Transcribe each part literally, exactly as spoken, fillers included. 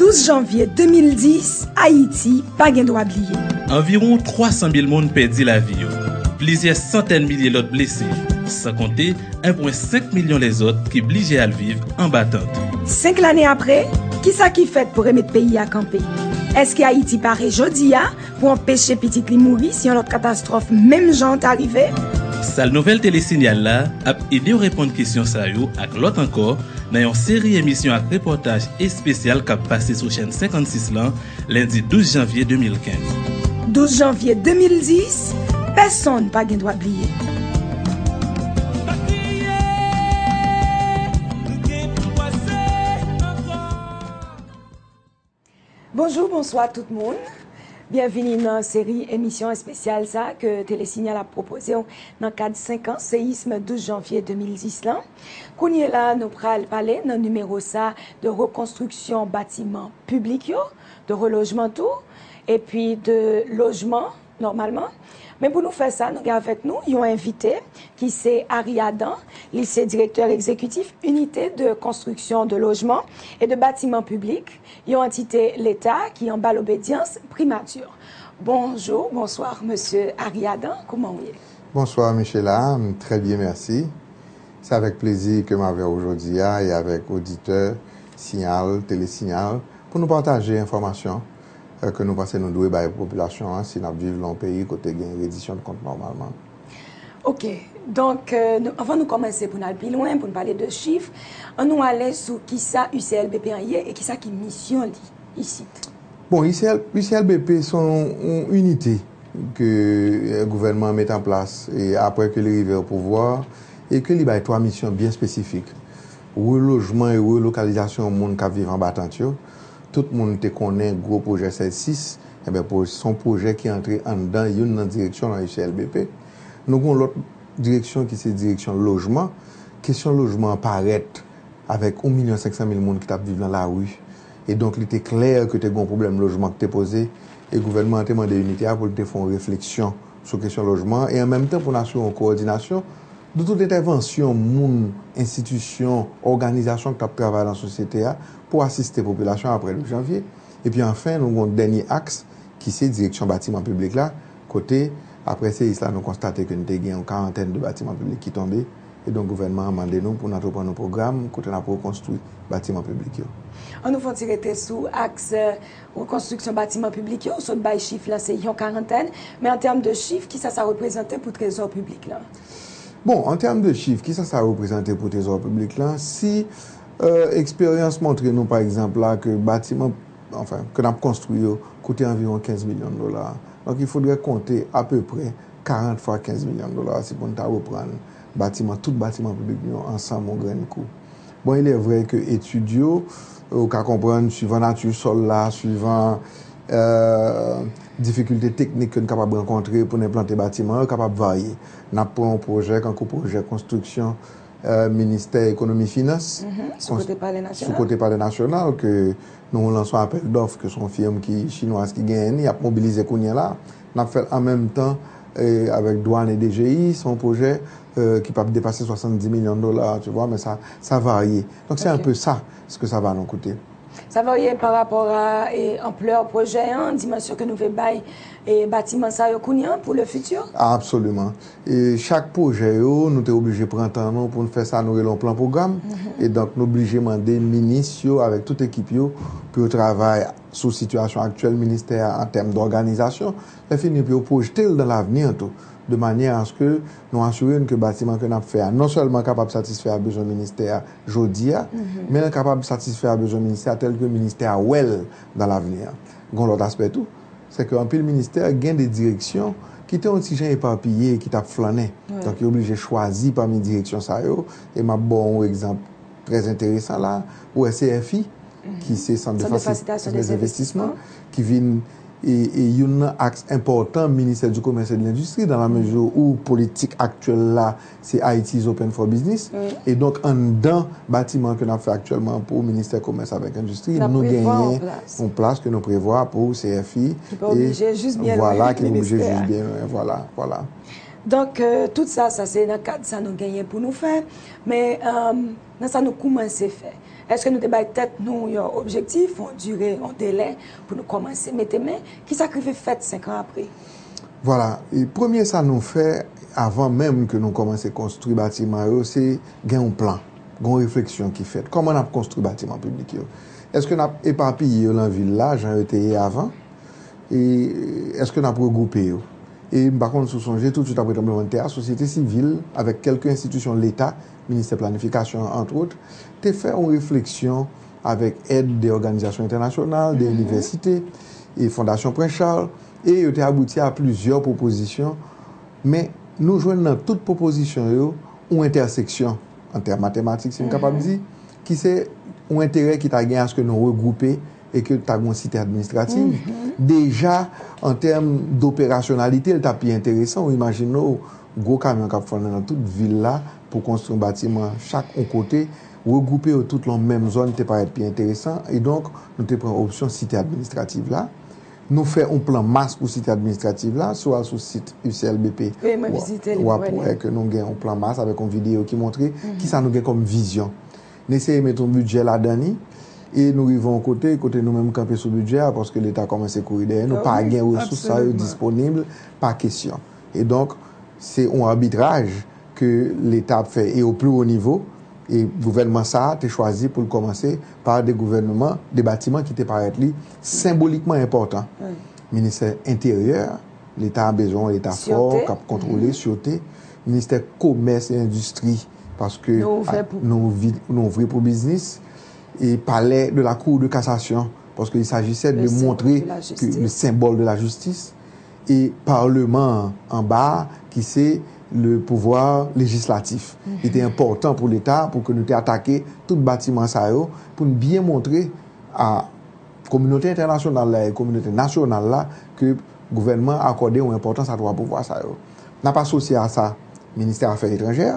Douz janvye de mil dis, Ayiti pa gen dwa bliye. Anviwon twa san mil moun pèdi lavi yo. Plizyè santèn milye lòt blese, san konte en pwen senk milyon lèzòt ki blije al viv anba tant. Senk lane apre, kisa ki fèt pou remèt peyi a kanpe? Èske Ayiti pare jodi a pou anpeche pitit li mouri si yon lòt katastwòf menm jan an ta rive? Sal nouvèl Telesinyal la ap ede w reponn kesyon sa yo ak lòt ankò nan yon seri emisyon ak repòtaj espesyal k ap pase sou chèn senkannsis lan, lendi douz janvye de mil kenz. Douz janvye de mil dis, pèsonn pa gen dwa bliye. Bonjou, bonswa tout moun. Byenvini nan seri emisyon espesyal sa ke Telesinyal ap pwopoze w nan kad senk an seyism douz janvye de mil dis lan. Kounye la, nou pral pale nan nimewo sa de rekonstriksyon batiman piblik yo, de relojman tou, epi de lojman nòmalman. Men pou nou fè sa, nou gen avèk nou yon envite ki se Harry Adam. Li se direktè egzekitif Unité de Construction de Logements et de Bâtiments Publics, yon antite Leta ki anba lobedyans Primati. Bonjou, bonswa, mesye Harry Adam, kòman w ye? Bonswa, Michela, m trè byen, mèsi. Se avèk plezi ke m avè w jodi a e avèk oditè Sinyal, Telesinyal, pou nou pataje enfòmasyon ke nou panse nou dwe bay popilasyon an si n ap viv nan yon peyi kote gen redisyon de kont nòmalman. Ok, donk anvan nou kòmanse pou n al pi lwen, pou n pale de chif, ann nou ale sou kisa U C L B P an ye e kisa ki misyon li isit. Bon, U C L, U C L B P se yon inite ke gouvènman an met an plas e apre ke li rive o pouvwa e ke li bay twa misyon byen espesifik. Relojman e relokalizasyon moun k ap viv anba tant yo. Tout moun te konnen gwo pwojè sèz sis, enben, se yon pwojè ki antre anndan youn nan direksyon nan U C L B P. Nou gen yon lòt direksyon ki se direksyon lojman. Kesyon lojman an parèt avèk yon milyon senk san mil moun ki t ap viv nan lari. E donk, li te klè ke te gen yon pwoblèm lojman ki te poze, e gouvènman an te mande inite a pou l te fè yon refleksyon sou kesyon lojman an, e an menm tan pou n asire yon kowòdinasyon de tout entèvansyon moun, enstitisyon, òganizasyon k t ap travay nan sosyete a pou asiste popilasyon an apre douz janvye. Epi anfen, nou gen yon dènye aks ki se direksyon batiman piblik la, kote, apre seyis la, nou konstate ke n te gen yon karantèn de batiman piblik ki tonbe, e donk gouvènman an mande nou pou n antreprann yon pwogram kote n ap rekonstwi batiman piblik yo. Ann nou fè yon ti rete sou aks rekonstriksyon batiman piblik yo, ou sot bay chif la, se yon karantèn, men an tèm de chif, kisa sa reprezante pou trezò piblik la? Bon, an tèm de chif, kisa sa reprezante pou trezò piblik la? Si eksperyans montre nou, pa egzanp la, ke batiman, anfen, ke n ap konstwi yo koute anviwon kenz milyon dola, donk, il faudrait konte apeprè karant fwa kenz milyon dola si pou n ta reprann batiman, tout batiman piblik nou yo ansanm yon grenn kou. Bon, il est vrai ke etid yo, ou ka konprann, suivant nati sòl la, suivant difikilte teknik ke n kapab rankontre pou n enplante batiman yo, kapab varye. N ap pran yon pwojè, kankou pwojè konstriksyon Ministè Ekonomi Finans, sou kote Palè Nasyonal, ke nou lanse yon apèl dòf, ke se yon fim ki chinwaz ki genyen li, y ap mobilize kounye a la. N ap fè l an menm tan avèk dwàn e D G I, se yon pwojè ki p ap depase swasanndis milyon dola, tu vois, men sa, sa varye. Donk, se un peu ça, ce que ça va nous coûter. Sa varye pa rapò a anplè pwojè an, dimansyon ke nou vle bay batiman sa yo kounye a pou le futur? Absoliman. E chak pwojè yo, nou te oblije pran tan nou pou n fè sa nou rele yon plan pwogram. E donk, nou oblije mande minis yo avèk tout ekip yo pou yo travay sou sitiyasyon aktyèl ministè a an tèm dòganizasyon, lè fini pou yo pwojte l dan lavni an tou, de manyè aske nou asire n ke batiman ke n ap fè a non sèlman kapab satisfè a bezwen ministè a jodi a, men l kapab satisfè a bezwen ministè a tèl ke ministè a wè l dan lavni an. Gen yon lòt aspè tou, se ke anpil ministè gen de direksyon ki te yon ti jan epapiye, ki t ap flannen. Donk, yo oblije chwazi pami direksyon sa yo, e m ap ba w yon egzanp trè enteresan la, ou wè C F I, ki se Sant de Fasilitasyon de Zenvestisman, ki vin e, e youn nan aks enpòtan Ministè di Komès e de Lendistri, dans la mesure où politik aktyèl la, se Haiti is open for business. E donk, anndan batiman ke n ap fè aktyèlman pou Ministè Komès avèk Endistri, nou genyen yon plas ke nou prevwa pou C F I. Ki pa oblije jis byen lwen. Vwala, ki oblije jis byen lwen, vwala, vwala. Donk, tout sa, sa se nan kad sa nou genyen pou nou fè. Men, nan sa nou koumanse fè, Èske nou te bay tèt nou yon objektif, yon dire, yon delè pou nou kòmanse mete men? Kisa k rive fèt senk an apre? Vwala, e premye sa nou fè, avan menm ke nou kòmanse konstwi batiman yo, se gen yon plan, gen yon refleksyon ki fèt. Kòman n ap konstwi batiman piblik yo? Èske n ap epapiye yo nan vil la, jan yo te ye avan? E èske n ap regwoupe yo? E m pa konn si w sonje, toutswit apre tranblemanntè a, sosyete sivil, avèk kèlke enstitisyon Leta, Ministè Planifikasyon an, antwot, te fè yon refleksyon avèk èd de òganizasyon entènasyonal, de inivèsite, e Fondasyon Prens Charles, e yo te abouti a plizyè pwopozisyon. Men, nou jwenn nan tout pwopozisyon yo yon entèseksyon, an tèm matematik, si m kapab di, ki se yon enterè ki ta gen aske nou regwoupe e ke ta gen yon site administrativ. Deja, an tèm doperasyonalite, l ta pi enteresan. Ou imajine w, gwo kamyon k ap fè nan tout vil la pou konstwi yon batiman chak yon kote, regwoupe yo tout lan menm zòn te parèt pi enteresan. E donk, nou te pran opsyon site administrativ la. Nou fè yon plan mas pou site administratif la. Si w al sou sit U C L B P, w ap wè ke nou gen yon plan mas avèk yon videyo ki montre kisa nou gen kòm vizyon. Nou eseye met yon bidjè ladan li, e nou rive yon kote, kote nou menm kanpe sou bidjè a, paske Leta kòmanse kouri dèyè nou, pa gen resous sa yo disponib, pa kesyon. E donk, se yon abitraj ke Leta ap fè e o pli wo nivo, e gouvènman sa a te chwazi pou l kòmanse pa de gouvènman, de batiman ki te parèt li senbolikman enpòtan. Ministè Enteryè, Leta a bezwen yon Leta fò, k ap kontwole, syote. Ministè Komès e Endistri, paske nou ouvri pou biznis. E Palais de la Cour de Cassation, paske il s'agissait de montre ke le symbole de la justice, e Parleman an anba a, ki se le pouvoir législatif. Li te enpòtan pou Leta, pou ke nou te atake tout batiman sa yo, pou n byen montre a kominote entènasyonal la e kominote nasyonal la ke gouvènman akòde yon enpòtans a twa pouvwa sa yo. N ap asosye a sa Ministè Afè Etranjè,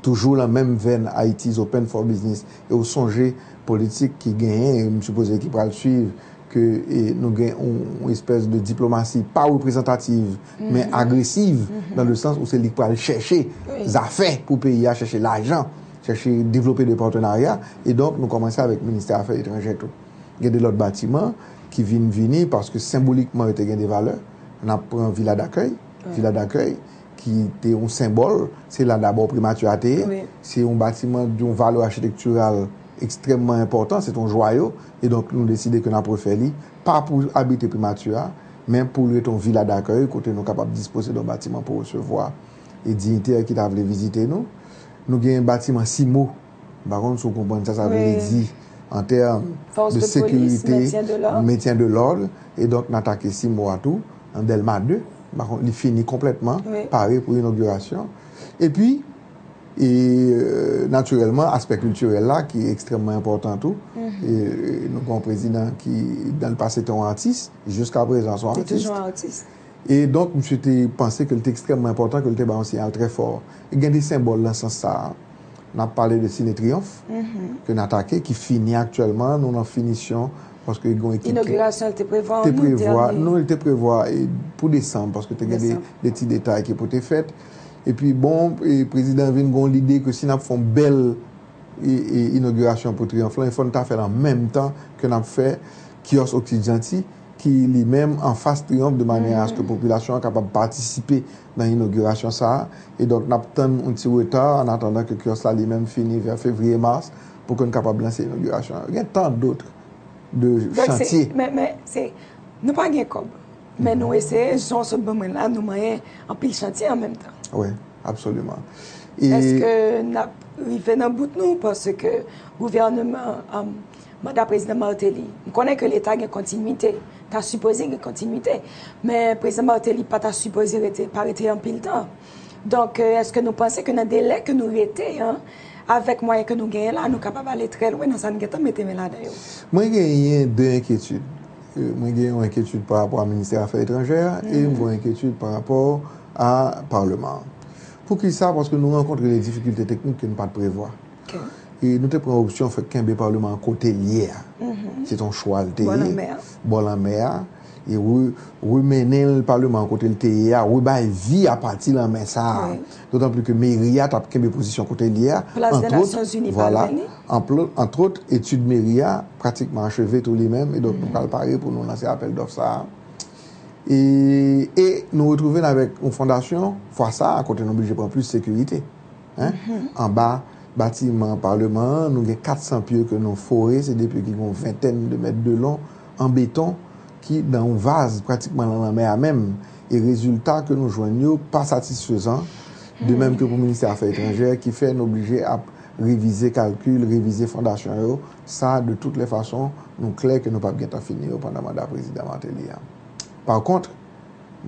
toujou lan menm venn Haiti is open for business, e w sonje politik ki genyen, e m sipoze ki pral swiv, ke e, nou gen yon, yon espès de diplomasi pa reprezantativ, men agresiv, nan le sans ou se li k pral chèche zafè pou peyi a, chèche lajan, chèche devlope de patenarya, e donk nou kòmanse avèk Ministè Afè Etranjè tou. Gen de lòt batiman ki vin vini paske senbolikman yo te gen de valè. N ap pran Vila Dakèy, Vila Dakèy, ki te yon senbòl, se la dabò primati a te ye. Se yon batiman de yon valè achitektiral ekstrèmman enpòtan, se te yon jwayo, e donk nou deside ke n ap refè li, pa pou abite primati a, men pou l rete yon Vila Dakèy, kote nou kapab dispoze de yon batiman pou resevwa e diyitè ki ta vle vizite nou. Nou gen batiman simo, m pa konn si w konprann sa sa vle di an tèm de sekirite, mentyen de lòd, e donk n atake simo a tou, nan Dèlma de, m pa konn, li fini konplètman, pare pou inogirasyon. Epi, e, natirèlman, aspè kiltirèl la, ki ekstrèmman enpòtan tou. E, nou gen yon prezidan ki, dans le passé, te yon atis, jiska prezan, se yon atis. E donk, misye te panse ke l te ekstrèmman enpòtan, ke l te bay yon siyal trè fò. E gen de senbòl nan sans sa a. N ap pale de Sine Triyonf, ke n atake, ki fini aktyèlman, nou nan finisyon, paske gen yon ekip ki... Inogirasyon, l te prevwa an out dènye? Non, li te prevwa, e, pou desanm, paske te gen de, de ti detay ki pou te fèt. Epi, bon, e, prezidan vin gen yon lide ke si n ap fè yon bèl e, e, inogirasyon pou Triyonf lan, e fò n ta fè l an menm tan ke n ap fè kiyòs Oksijanti, ki li menm anfas Triyonf, de manyè aske popilasyon an kapab patisipe nan inogirasyon sa a. E donk, n ap tann yon ti reta, an atandan ke kiyòs la li menm fini vè fevriye, mas, pou ke n kapab lanse inogirasyon an. Gen tant d'autres de chantye. Men, men, se, nou pa gen kòb. Men nou eseye, jan w sot ban mwen la, nou manyen anpil chantye an menm tan. Wi, absoliman. E... Èske n ap rive nan bout nou? Paske gouvènman, um, manda prezidan Martelly, m konnen ke Leta gen kontinwite, ta sipoze gen kontinwite, men prezidan Martelly pa ta sipoze rete, pa rete anpil tan. Donk, èske nou panse ke nan delè ke nou rete an, avèk mwayen ke nou genyen la, nou kapab ale trè lwen nan sa n gentan mete men ladan yo? Mwen genyen de enkyetid. Mwen gen yon enkyetid pa rapò a Ministè Afè Etranjè a e mwen gen yon enkyetid pa rapò a Palman an. Poukisa? Paske nou rankontre de difikilte teknik ke nou pa t prevwa. E nou te pran opsyon fè kenbe Palman an kote l ye a. Se t on chwa l te ye, bò lanmè a. e re, remennen l Palman an kote l te ye a, rebay vi apati lanmè sa a. Dotan pli ke meri a t ap kenbe pozisyon kote l ye a. Plas dè Nasyonzini pa lwen li. Antwot, etid meri a pratikman acheve tou li menm, e donk nou pral pare pou nou lanse apèl dòf sa a. E, e nou retwouve n avèk yon fondasyon, fwa sa a, kote nou oblije pran plis sekirite. Anba batiman Palman an, nou gen kat san pye ke nou fore, se de pye ki gen yon ventèn de mèt de lon, an beton, ki nan yon vaz pratikman nan lanmè a menm. E rezilta ke nou jwenn yo pa satisfezan, de menm ke pou Ministè Afè Etranjè, ki fè n oblije ap revize kalkil, revize fondasyon yo. Sa, de toutes les façons, nou klè ke nou p ap gentan fini yo pandan manda Prezidan Martelly a. Pa kont,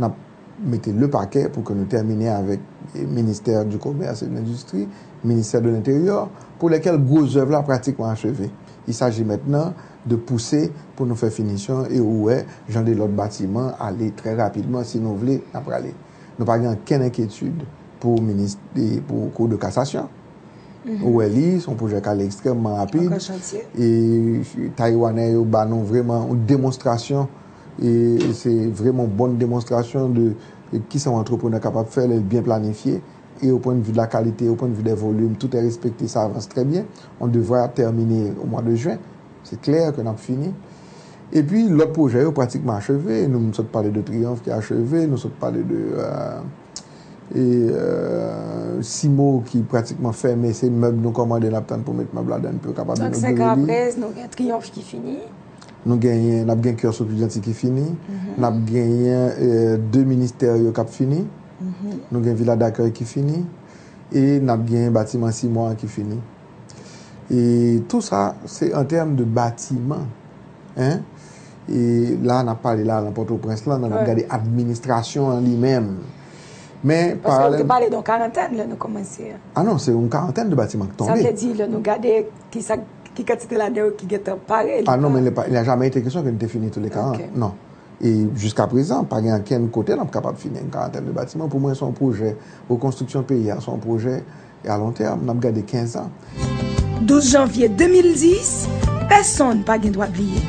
n ap mete le pakè pou ke nou tèmine avèk Ministè du Commerce et de l'Industrie, Ministè de l'Intérieur, pou lèkèl gwo zèv la pratikman acheve. Il s'agit maintenant de pouse pou nou fè finisyon e ou wè jan de lòt batiman ale trè rapidman, si nou vle, n ap prale. Nou pa gen okenn enkyetid pou minis, pou Cour de cassation. Ou wè li, se yon pwojè k ale ekstrèmman rapid. E Taiwanè yo ba nou vrèman yon demonstrasyon, e se vrèman yon bòn demonstrasyon de kisa yon antreprenè kapab fè lè l byen planifye. E au point de vue de la qualité, au point de vue des volumes, tout est respecté, ça avance très bien. On devra terminer au mois de juin. Se klè ke n ap fini. Epi, lòt pwojè yo pratikman acheve. Nou sot pale de Triyonf ki acheve, nou sot pale de, euh, e, euh, Simo ki pratikman fèmen, se mèb nou kòmande, n ap tann pou met mèb ladan l pou yo kapab inogire li. Donk, Senk An Prez, nou gen Triyonf ki fini. Nou genyen, n ap gen Kiyòs Etidyanti ki fini. N ap genyen, euh, de ministè yo k ap fini. Nou gen Vila Dakèy ki fini. E n ap gen batiman Simo a ki fini. E tou sa, se an tèm de batiman. Hein? E la, n ap pale la, nan Pòtoprens lan, n ap gade administrasyon an li menm. Men, paralèl. Paske nou te pale de yon karantèn lè nou kòmanse a. Ah non, se yon karantèn de batiman ki tonbe. Sa vle di, lè nou gade kisa, ki kantite ladan yo ki gentan pare. Ah non, men il n'a jamais été question que nou te fini tous les quarante. Non. E jiska prezan, pa gen okenn kote n ap kapab fini yon karantèn de batiman. Pou mwen, se yon pwojè rekonstriksyon peyi a, se yon pwojè à long terme, n ap gade kenz an. Douz janvye de mil dis, pèsonn pa gen dwa bliye.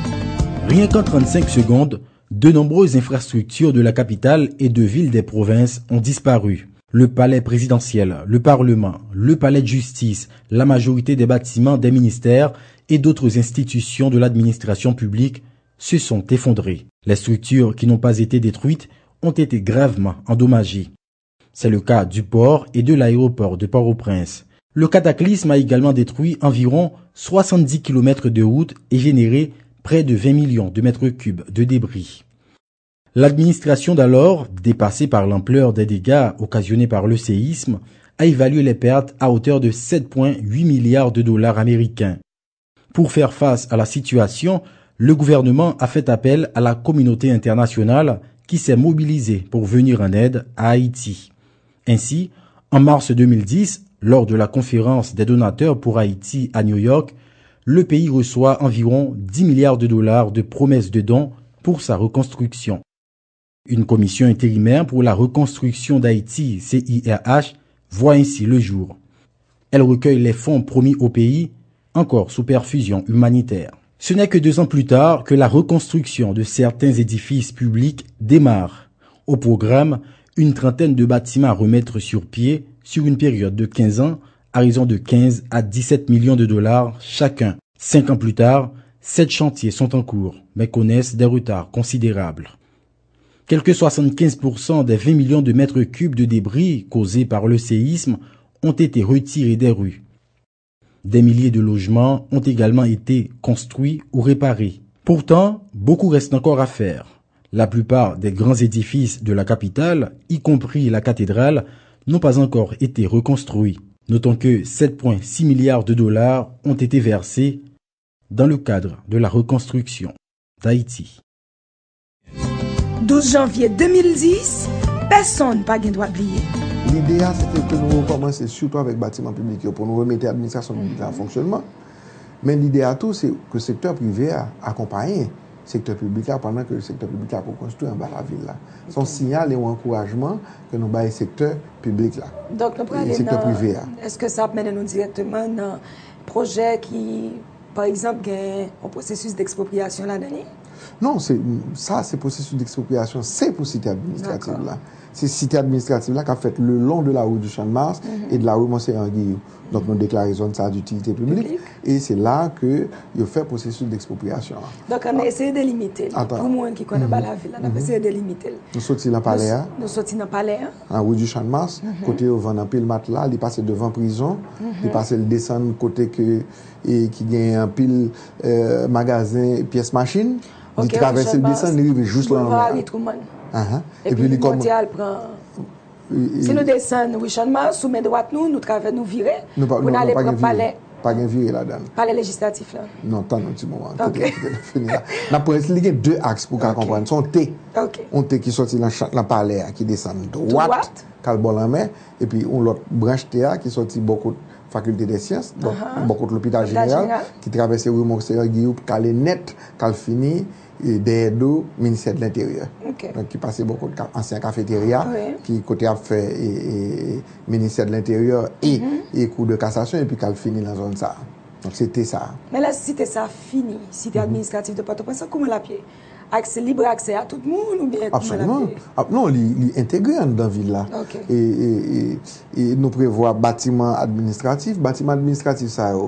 Rien qu'en trente-cinq secondes, de nombreuses infrastructures de la capitale et de villes des provinces ont disparu. Le palais présidentiel, le Parlement, le palais de justice, la majorité des bâtiments des ministères et d'autres institutions de l'administration publique se sont effondrées. Les structures qui n'ont pas été détruites ont été gravement endommagées. C'est le cas du port et de l'aéroport de Port-au-Prince. Le cataclysme a également détruit environ soixante-dix kilomètres de routes et généré près de vingt millions de mètres cubes de débris. L'administration d'alors, dépassée par l'ampleur des dégâts occasionnés par le séisme, a évalué les pertes à hauteur de sept point huit milliards de dollars américains. Pour faire face à la situation, le gouvernement a fait appel à la communauté internationale qui s'est mobilisée pour venir en aide à Haïti. Ainsi, en mars deux mille dix, lors de la conférence des donateurs pour Haïti à New York, le pays reçoit environ dix milliards de dollars de promesses de dons pour sa reconstruction. Une commission intérimaire pour la reconstruction d'Haïti, C I R H, voit ainsi le jour. Elle recueille les fonds promis au pays, encore sous perfusion humanitaire. Ce n'est que deux ans plus tard que la reconstruction de certains édifices publics démarre. Au programme, une trentaine de bâtiments à remettre sur pied sur une période de quinze ans, à raison de quinze à dix-sept millions de dollars chacun. Cinq ans plus tard, sept chantiers sont en cours, mais connaissent des retards considérables. Quelque soixante-quinze pour cent des vingt millions de mètres cubes de débris causés par le séisme ont été retirés des rues. Des milliers de logements ont également été construits ou réparés. Pourtant, beaucoup reste encore à faire. La plupart des grands édifices de la capitale, y compris la cathédrale, n'ont pas encore été reconstruits. Notons que sept point six milliards de dollars ont été versés dans le cadre de la reconstruction d'Haïti. Douz janvye de mil dis, pèsonn pa gen dwa bliye. Lide a, se te ke nou rekòmanse sitou avèk batiman piblik yo pou nou remete administrasyon piblik la an fonksyonman. Men lide a tou, se ke sektè prive a akonpaye sektè piblik la pandan ke sektè piblik la ap rekonstwi anba lavil la. Se yon siyal e yon ankourajman ke nou bay sektè piblik la. Donk, nou prale nan, èske sa ap mennen nou dirèkteman nan pwojè ki Pa egzanp, gen yon pwosesis dekspropriyasyon ladan li? Non, se sa, se pwosesis dekspropriyasyon, se pou site administrativ la. Se site administrativ la k ap fèt le long de la rue du Champ de Mars et de la rue Monseigneur Guilloux. Donk, nou deklare zòn sa a ditilite piblik e se la ke yo fè pwosesis dekspropriyasyon an. Donk, ann eseye delimite l pou moun ki konn anba lavil la, n ap eseye delimite l. Nou soti nan palè a. Nou soti nan palè a. An rue du Champ de Mars, kote yo vann anpil matla, li pase devan prizon, li pase l desann kote ke e ki gen anpil magazen pyès machin. Li travèse, li desann, li rive jous lan. Epi li monte al pran. Si nou desann Rue Champ de Mars, sou men dwat nou, nou travè, nou vire pou n ale pran palè. Pa gen vire ladan l. Palè lejislatif la. Non, tann yon ti moman. Kote kote nou fini la. N ap pran, li gen de aks pou w ka konprann. Se yon T. Yon T ki soti nan palè a, ki desann dwat, k al bò lanmè, epi yon lòt branch T a ki soti bò kot Faculté des Sciences, bò kot Lopital Jeneral, ki travèse rue Monseigneur Guilloux, k ale nèt, k al fini dèyè do Ministè de Lenteryè. Donk, ki pase bò kot ansyen kafeterya, ki kote y ap fè Ministè de Lenteryè e Kou de Kasasyon, epi k al fini nan zòn sa a. Donk, se T sa a. Men lè site sa a fini, site administratif de Pòtoprens lan, kouman l ap ye? Aksè, lib aksè a tout moun oubyen kouman l ap ye? Non, li entegre anndan vil la. E nou prevwa batiman administratif. Batiman administratif sa yo,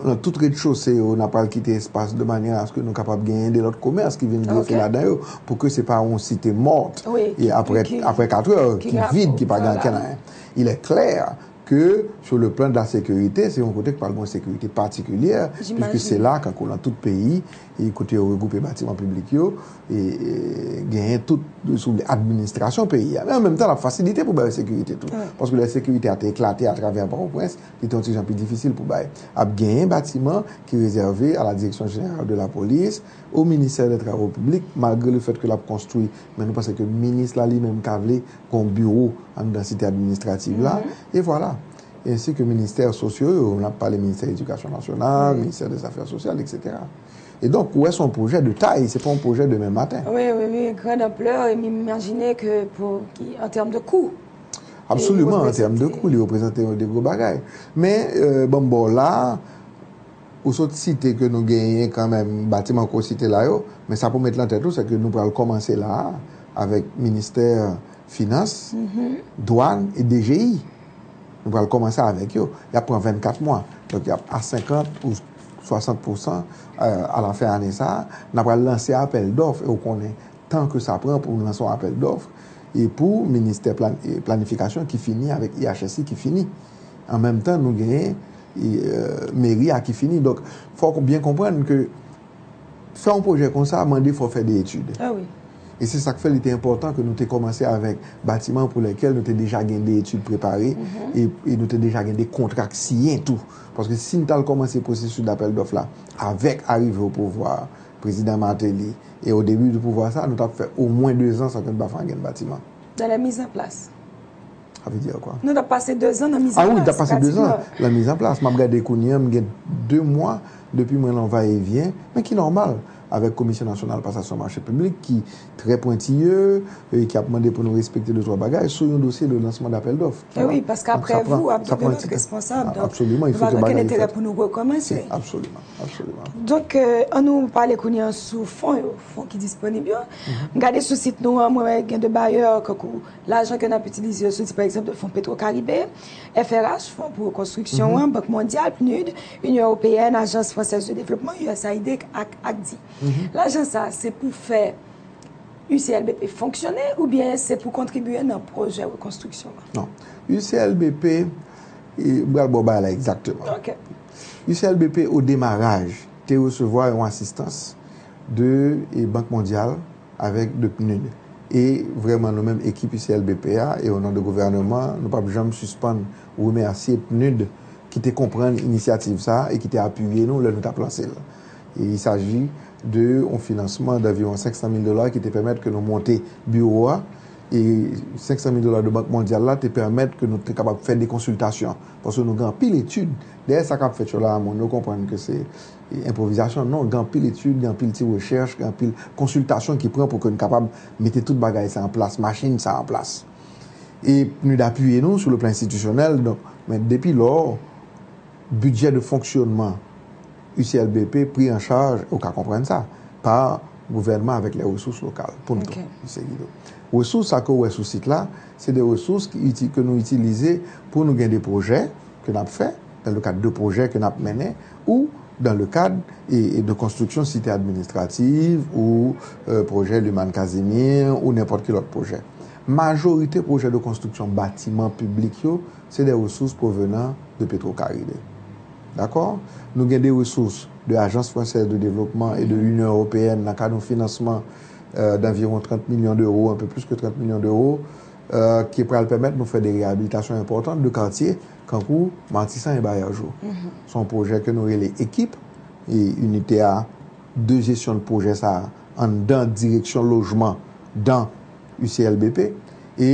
nan tout redchose yo, n ap pral kite espas de manyè aske nou kapab genyen de lòt komès ki vin grefye ladan yo, pou ke se pa yon site mòt apre katrè, ki vid, ki pa gen ankenn anyen. Il est clair que sur le plan de la sécurité, se yon kote k pral gen yon sekirite patikilyè, piske se la, kankou nan tout peyi, e kote yo regwoupe batiman piblik yo, e genyen tout, si w vle, administrasyon peyi a. Men an menm tan, l ap fasilite pou bay yo sekirite tou. Paske lè sekirite a te eklate atravè Pòtoprens, li te yon ti jan pi difisil pou bay. Ap genyen batiman ki rezève à la Direction Générale de la Police, au Ministère des Travaux Publics, malgre le fait que l ap konstwi, men nou panse ke minis la li menm ka vle gen yon biwo anndan site administratif la, e vwala. Ensi ke ministè sosyo yo, n ap pale Ministè Edikasyon Nasyonal, Ministè dè Zafè Sosyal, etsetera. E donk, ou wè, se yon pwojè de tay, se pa yon pwojè demen maten. Wi, wi, wi, grand ampleur, e m imajine ke pou, ki, an tèm de kou. Absoliman, an tèm de kou, li reprezante yon de gwo bagay. Men, ban m ba w la, ou sot site ke nou genyen kanmenm batiman ke w site la yo, men sa pou met lan tèt ou, se ke nou pral kòmanse la a avèk ministè finans, dwàn e D G I. Nou pral kòmanse avèk yo. Y ap pran vennkat mwa. Donk, y ap a senkant ou swasant pousan a la fen ane sa a. N a pral lanse apèl dòf e ou konnen tan ke sa pran pou nou lanse yon apèl dòf e pou ministè planifikasyon ki fini avèk I H S I ki fini. An menm tan, nou genyen meri a ki fini. Donk, fò w byen konprann ke fè yon pwojè konsa mande fò w fè de etid. E se sa k fè li te enpòtan ke nou te kòmanse avèk batiman pou lèkèl nou te deja gen de etid prepare e nou te deja gen de kontra k siyen tou. Paske si n t al kòmanse pwosesis dapèl dòf la avèk arive o pouvwa Prezidan Martelly e o debi de pouvwa sa, nou t ap fè omwen dezan san ke n pa fè ankenn batiman. Dans la mise en place. Sa vle di kwa? Nou t ap pase dezan nan mizanplas. Ah wi, nou t ap pase dezan nan mizanplas. M ap gade kounye a, m gen de mwa depi mwen nan vayevyen, men ki nòmal avèk Komisyon Nasyonal Pasasyon Mache Piblik ki trè pwentiye e ki ap mande pou nou respekte de twa bagay sou yon dosye de lansman dapèl dòf. Wi, paske apre vou, ap gen de lòt responsab. Donk, nou pa gen okenn enterè pou nou rekòmanse. Absoliman, absoliman. Donk, ann nou pale kounye a sou fon yo, fon ki disponib yo. M gade sou sit nou an, mwen wè gen de bayè, kankou lajan ke n ap itilize yo soti, pa egzanp, de Fon Petro Karibe, F R H, Fon pou Rekonstriksyon an, Bank Mondyal, PNUD, Inyon Ewopeyèn, Agence Française de Développement, U S A I D, ak ACDI. Lajan sa a, se pou fè U C L B P fonksyone oubyen se pou kontribye nan pwojè rekonstriksyon an? Non. U C L B P, e, m pral ba w bagay la egzakteman. Ok. U C L B P, o demaraj, te resevwa yon asistans de, e, Bank Mondyal, avèk de PNUD. E vrèman, nou menm ekip U C L B P a, e o non de gouvèneman, nou p ap janm sispann remèsye PNUD ki te konprann inisyativ sa a e ki te apiye nou lè nou t ap lanse l. E il s'agit de yon finansman d'environ senk san mil dola ki te pèmèt ke nou monte biwo a. E senk san mil dola de Bank Mondyal la te pèmèt ke nou te kapab fè de konsiltasyon. Paske nou gen anpil etid. Dèyè sa k ap fèt yo la a, moun yo konprann ke se e, enpwovizasyon, non, gen anpil etid, gen anpil ti rechèch, gen anpil konsiltasyon ki pran pou ke n kapab mete tout bagay sa an plas, machin sa an plas. E PNUD apiye nou sou le plan enstitisyonèl, donk, men depi lò, bidjè de fonksyonman U C L B P pri an chaj, ou ka konprann sa, pa gouvènman avèk lè resous lokal. Pou n tou, Ok. Misye Guido. Resous sa ke w wè sou sit la, se de resous ki iti-, ke nou itilize pou nou gen de pwojè ke n ap fè, dans le cadre de pwojè ke n ap mennen, ou dans le cadre e, e de konstriksyon site administrativ, ou euh, pwojè Lumane Casimir, ou nenpòt ki lòt pwojè. Majorite pwojè de konstriksyon batiman piblik yo, se de resous provenant de Petro Caribe. Dakò? Nou gen de resous de Agence Française de Développement et de l'Union Européenne nan kad yon finansman euh, d'environ trant milyon dewo, un peu plus que trant milyon dewo, euh, ki pral pèmèt nou fè de reyabilitasyon enpòtan de katye, kankou Matisan e Bayajo. Se yon pwojè ke nou rele ekip, e inite a de jesyon de pwojè sa a anndan direksyon lojman dan U C L B P, e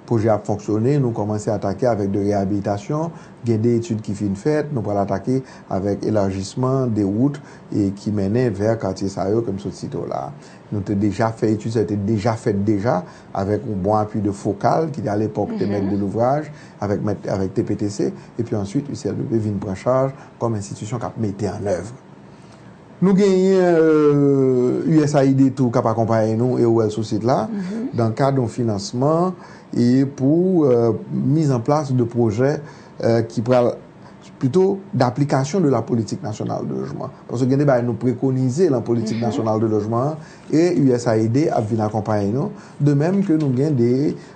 pwojè ap fonksyone, nou kòmanse atake avèk de reyabilitasyon, gen de etid ki fin fèt, nou pral atake avèk elajisman de wout e ki mennen vè katye sa yo ke m sot site w la. Nou te deja fè etid sa yo, te deja fèt deja avèk yon bon apui de Fokal, ki alepòk te mèt de louvraj, avèk mèt, avèk T P T C, epi answit U C L B P vin pran chaj kòm enstitisyon k ap mete an èv. Nou genyen euh, U S A I D tou k ap akonpaye nou e ou wè l sou sit la, dan kad yon finansman e pou euh, mizanplas de pwojè euh, ki pral plito d'application de la politique nationale de logement. Paske gen de bagay nou prekonize lan politik nasyonal de lojman an, e U S A I D ap vin akonpaye nou. De menm ke nou gen de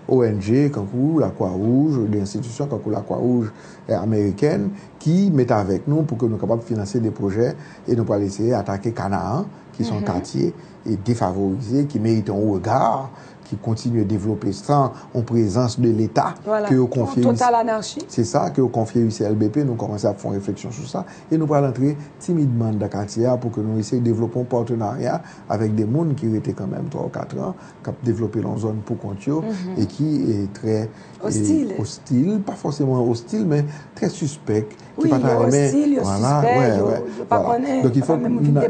O N G, kankou Lakwa Wouj, de enstitisyon kankou Lakwa Wouj eh, amerikèn, ki met avèk nou pou ke nou kapab finanse de pwojè, e nou pral eseye atake Kanaan, ki se yon katye e defavorize, ki merite yon rega, ki kontinye devlope san yon prezans de Leta Voilà. ke yo konfye Yon total anarchi. Se sa ke yo konfye U C L B P, nou kòmanse ap fè yon refleksyon sou sa, e nou pral antre timidman anndan katye a pou ke nou eseye devlope yon patenarya avèk de moun ki rete kanmenm twa ou kat an, k ap devlope lan zòn pou kont yo, e ki e trè e Ostil. Ostil, pa fòseman ostil, men trè sispèk, ki Wi, pa ta yo renmen. ostil, yo Voilà, sispèk, wè, yo, wè, yo pa voilà. konnen, Donk, il faut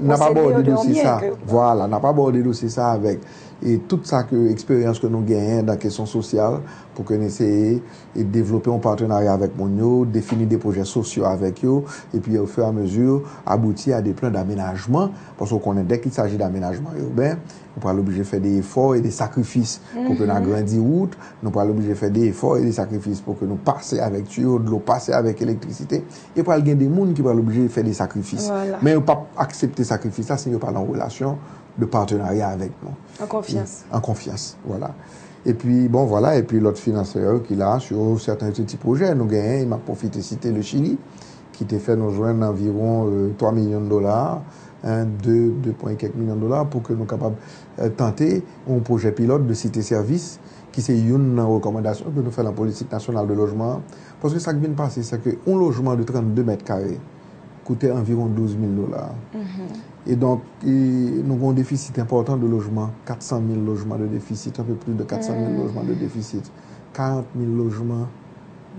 n ap abòde dosye sa. Vwala, n ap abòde dosye sa avèk e tout sa ke eksperyans ke nou genyen dan kesyon sosyal pou ke n eseye e devlope yon patenarya avèk moun yo, defini de pwojè sosyo avèk yo, epi ofiramezu abouti a de plan d'amenajman, paske w konnen, dès qu'il s'agit d'aménagement urbain, nou pral oblije fè de efò e de sakrifis pou ke n agrandi wout, nou pral oblije fè de efò e de sakrifis pou ke nou pase avèk tiyo dlo, pase avèk elektrisite, e pral gen de moun ki pral oblije fè de sakrifis. Voilà. Men yo p ap aksepte sakrifis la si yo pa nan relasyon de patenarya avèk nou. An konfyans. An konfyans, vwala. Epi, bon, vwala, epi lòt finansè yo ki la, sou sèten ti pwojè, nou genyen, m ap pwofite site le Chili, ki te fè nou jwenn anviwon euh, twa milyon dola, hein, de, de pwen kèk milyon dola, pou ke nou kapab euh, tante yon pwojè pilòt de site sèvis, ki se youn nan rekòmandasyon ke nou fè lan politik nasyonal de lojman an. Paske sa k vin pase, se ke yon lojman de trannde mèt kare koute anviwon douz mil dola. E donk, e, nou gen yon defisit enpòtan de lojman, kat san mil lojman de defisit, un peu plus de kat san mil lojman de defisit, karant mil lojman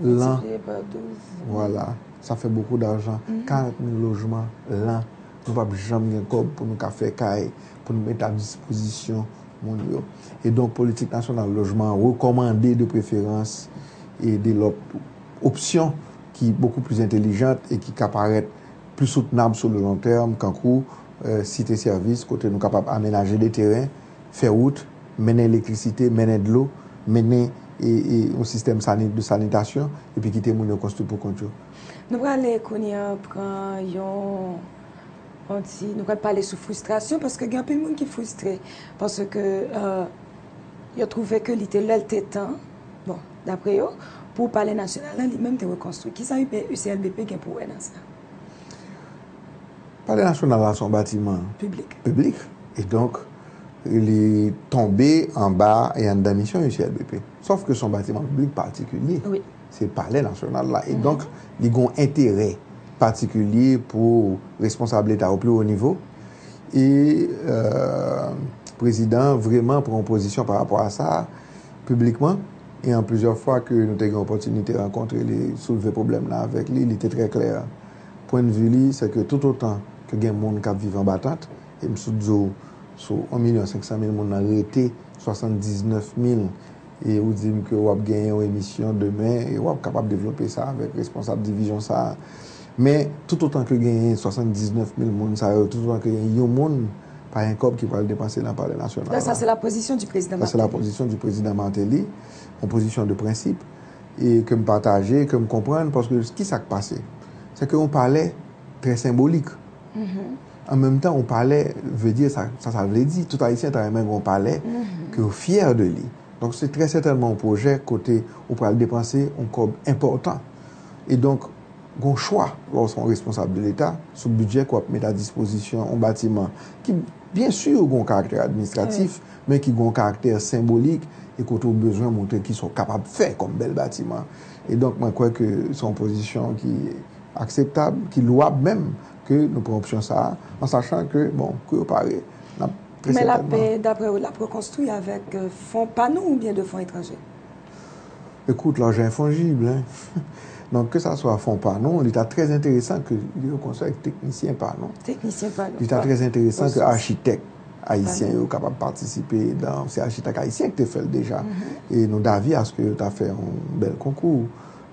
lan. Multiplié par douze. Vwala, sa fè bokou dajan. Karant mil lojman lan. Nou p ap janm gen kòb pou nou ka fè kay, pou nou mete a dispozisyon moun yo. E donk, politik nasyonal lojman an rekòmande de preferans e de lòt opsyon ki bokou pli entelijant e ki ka parèt pli soutenab sou le long tèm, kankou euh, site sèvis, kote nou kapab amenaje de teren, fè wout, mennen elektrisite, mennen dlo, mennen e, e, yon sistèm sani-, de sanitasyon, epi kite moun yo konstwi pou kont yo. Nou prale kounye a pran yon, yon ti, nou pral pale sou fristrasyon, paske gen anpil moun ki fristre, paske euh, yo twouve ke li te lè l te tan, bon, dapre yo, pou palè nasyonal la li menm te rekonstwi. Kisa U C L B P gen pou wè nan sa? Palè nasyonal la se yon batiman Piblik. piblik, e donk li tonbe anba e anndan misyon U C L B P. Sòf ke se yon batiman piblik patikilye. Wi. Se palè nasyonal la. E donk, li gen yon enterè patikilye pou responsab Leta o pli wo nivo. E euh, prezidan an vreman pran yon pozisyon pa rapò a sa piblikman. E an plizyè fwa ke nou te gen opòtinite rankontre li, soulve pwoblèm nan avèk li, li te trè klè. Pwennvi li, se ke toutotan ke gen moun k ap viv anba tant, e m sot di w, sou yon milyon senk san mil moun nan rete swasanndiznèf mil, e ou di m ke w ap genyen yon emisyon demen, e w ap kapab devlope sa avèk responsab divizyon sa a. Men, toutotan ke genyen swasanndiznèf mil moun sa yo, toutotan ke genyen yon moun, pa gen kòb ki pral depanse nan Palè Nasyonal la. Sa, se la pozisyon di prezidan Sa, se la Martelly. Pozisyon di prezidan Martelly, yon pozisyon de prensip, e ke m pataje, ke m konprann, paske ki sa k pase? Se ke yon palè trè senbolik. An menm tan, yon palè vle di, sa, sa, sa vle di, tout Ayisyen ta renmen gen yon palè ke yo fyè de li. Donk, se trè sètènman yon pwojè kote ou pral depanse yon kòb enpòtan. E donk, gon chwa, lè w se yon responsab de Leta, sou bidjè ke w ap met a dispozisyon yon batiman ki, byen si, gon karaktè administratif, men ki gon karaktè senbolik e kote w bezwen montre kisa w kapab fè kòm bèl batiman. E donk, mwen kwè ke se yon pozisyon ki akseptab, ki lwab menm, ke nou pran opsyon sa a, an sachan ke, bon, kou yo pare, n ap trè Men l ap, sètènman. Dapre ou, l ap rekonstwi avèk euh, fon pa nou oubyen de fon etranje? Écoute, l'argent est fongible, hein. Donk, ke sa swa fon pa nou, li ta trè enteresan ke li rekonstwi avèk teknisyen pa nou. Teknisyen pa nou. Li ta trè enteresan ke Resous. Achitèk ayisyen yo kapab patisipe dan, se achitèk ayisyen ki te fè l deja. E nou davi aske yo ta fè yon bèl konkou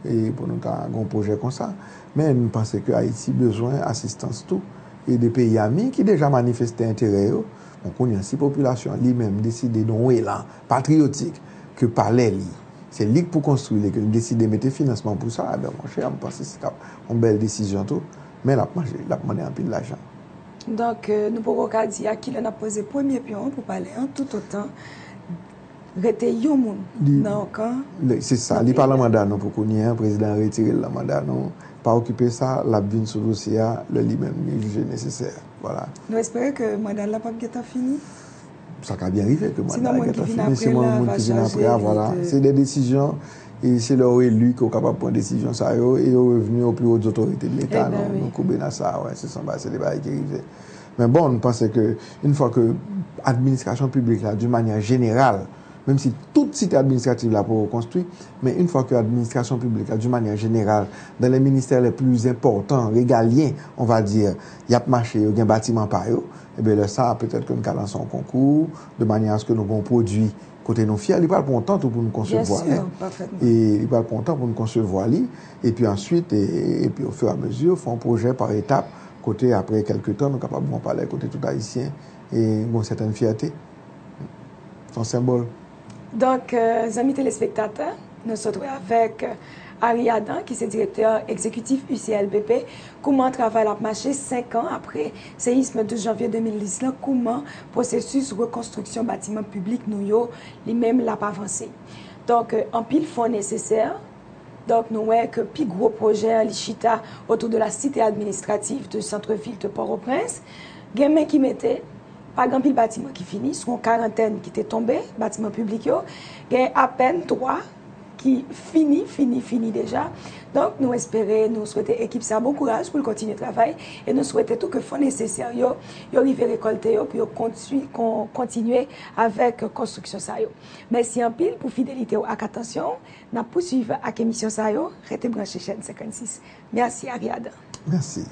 e pou nou ta gen yon pwojè konsa. Men nou panse ke Ayiti bezwen asistans tou e de peyi ami ki deja manifeste enterè yo. Bon, kounye a, si popilasyon an li menm deside nan yon elan patriyotik ke palè li, se li k pou konstwi li, ke l deside mete finansman pou sa, ebyen, monchè, m panse se t ap yon bèl desizyon tou, men l ap manje, l ap mande anpil lajan. Donk, euh, nou poko ka di a kilè n ap poze premye pyon an pou palè an, toutotan rete yon moun Li- nan yon kan. Li- Se sa, li pa lan manda nou pou kounye a, prezidan an retire l lan manda nou. Pa okipe sa, l ap vin sou dosye a lè li menm li jije nesesè. Vwala. Nou espere ke manda l la p ap gentan fini. Sa ka byen rive ke manda Sinon, a moun ki gentan vin fini, apre sinon la moun va ki vin chaje apre a, vwala. li de- Se de desizyon, e se lè w eli ke w kapab pran desizyon sa yo, e yo revni o pli wot otorite de Leta, Eben nou, wi. nou koube nan sa, wè, se sanba, se de bagay ki rive. Men bon, nou panse ke, yon fwa ke administrasyon piblik la, d'une manière générale, menm si tout site administratif la poko konstwi, men yon fwa ke administrasyon piblik la, d'une manière générale, dans les ministères les plus importants, régaliens, on va dire, y ap mache, yo gen batiman pa yo, ebyen, lè sa a, petèt ke nou ka lanse yon konkou, de manyè aske nou gen yon pwodui kote nou fyè, li pral pran yon tan tou pou nou konsevwa li. Byen si, pafètman. E li pral pran yon tan pou nou konsevwa li. Epi answit, e, epi ofiramizi, fè yon pwojè pa etap, kote apre kèlke tan, nou kapab gen yon palè kote tout Ayisyen e gen yon sètèn fyète. Se yon senbòl. Donk, euh, zanmi telespektatè, nou sot wè avèk euh, Harry Adam, ki se direktè egzekitif U C L B P, kouman travay la ap mache senk an apre seyism douz janvye de mil dis lan, kouman pwosesis rekonstriksyon batiman piblik nou yo, li menm, l ap avanse. Donk, euh, anpil fon nesesè. Donk, nou wè ke pi gwo pwojè an, li chita otou de la cité administrative de centre-ville de Port-au-Prince. Gen men ki mete, pa gen anpil batiman ki fini, sou yon karantèn ki te tonbe, batiman piblik yo. Gen apèn twa ki fini, fini, fini deja. Donk, nou espere, nou swete ekip sa bon kouraj pou l kontinye travay. E nou swete tou ke fon nesesè yo, yo rive rekòlte yo pou yo konti-, kon-, kontinye avèk konstriksyon sa yo. Mèsi anpil pou fidelite w ak atansyon w. N ap pouswiv ak emisyon sa yo. Rete branche chèn senkannsis. Mèsi, Harry Adam. Mèsi.